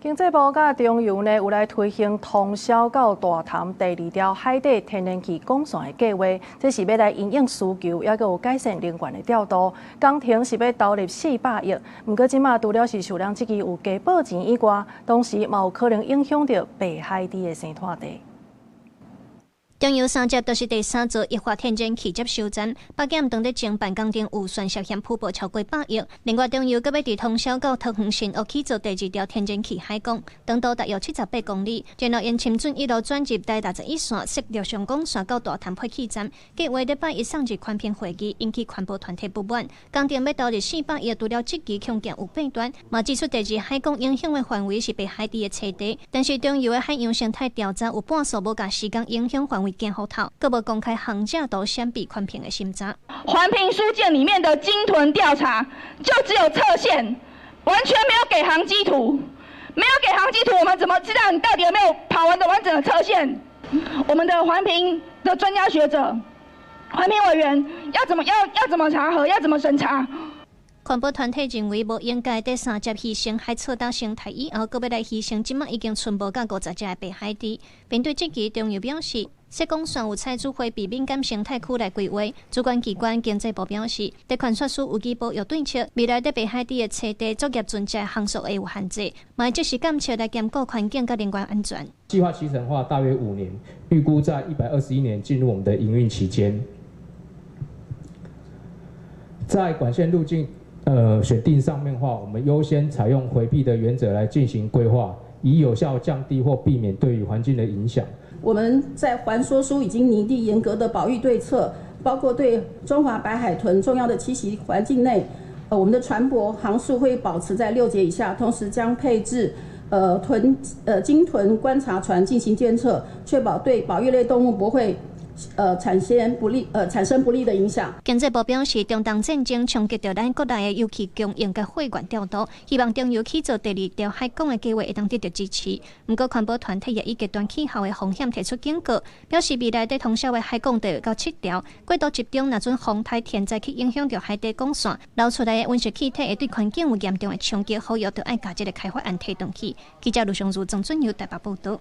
經濟部佮中油呢，有來推行通霄到大潭第二條海底天然氣管線的計劃，這是欲來因應需求，猶閣有改善能源的調度。工程是欲投入400億，毋過這馬除了是受人質疑有加報錢以外，同時嘛有可能影響著白海豬的生態地。中油三接就是第三座液化天然氣接收站，北檢當咧偵辦工程預算涉嫌虛報超過百億。另外，中油閣欲佇通霄到桃園新屋起造第二條天然氣海管，長度大約78公里，然後沿深圳一路轉入台61線，設陸上管線到大潭配氣站。計劃禮拜一送入環評會議，引起環保團體不滿。工程欲投入四百億，除了質疑恐驚有弊端，嘛指出第二海管影響的範圍是白海豬的棲地，但是中油的海洋生態調查有半數無共施工影響範圍檢予透，閣無公開航者圖閃避環評的審查。環評書件裡面的鯨豚調查就只有測線，完全沒有給航跡圖，沒有給航跡圖，我們怎麼知道你到底有沒有跑完的完整的測線？我們的環評的專家學者、環評委員要怎麼查核？要怎麼審查？環保團體認為，無應該佇三接犧牲海草島生態以後，閣欲來犧牲這馬已經賰無到50隻的白海豬。面對質疑，中油表示，設管線有採取迴避敏感生態區來規劃。主管機關經濟部表示，佇寬說書有機保育對策，未來佇白海豬的棲地作業船隻航速會有限制，嘛會即時監測來兼顧環境佮人員安全。計劃期程的話，大約5年，預估在121年進入我們的營運期間。在管線路徑選定上面的話，我們優先採用迴避的原則來進行規劃，以有效降低或避免對於環境的影響。我們在環說書已經擬定嚴格的保育對策，包括對中華白海豚重要的棲息環境內，我們的船舶航速會保持在6節以下，同時將配置鯨豚觀察船進行監測，確保對保育類動物不會產生不利的影響。經濟部表示，中東戰爭衝擊著咱國內的油氣供應佮貨源調度，希望中油起造第二條海管的計劃會當得到支持。毋過，環保團體也以極端氣候的風險提出警告，表示未來佇通霄的海管就會到七條，過度集中，若準風颱天災去影響著海底管線，流出來的溫室氣體會對環境有嚴重的衝擊，呼籲著愛共這个開發案提轉去。記者盧尚如、曾俊佑台北報導。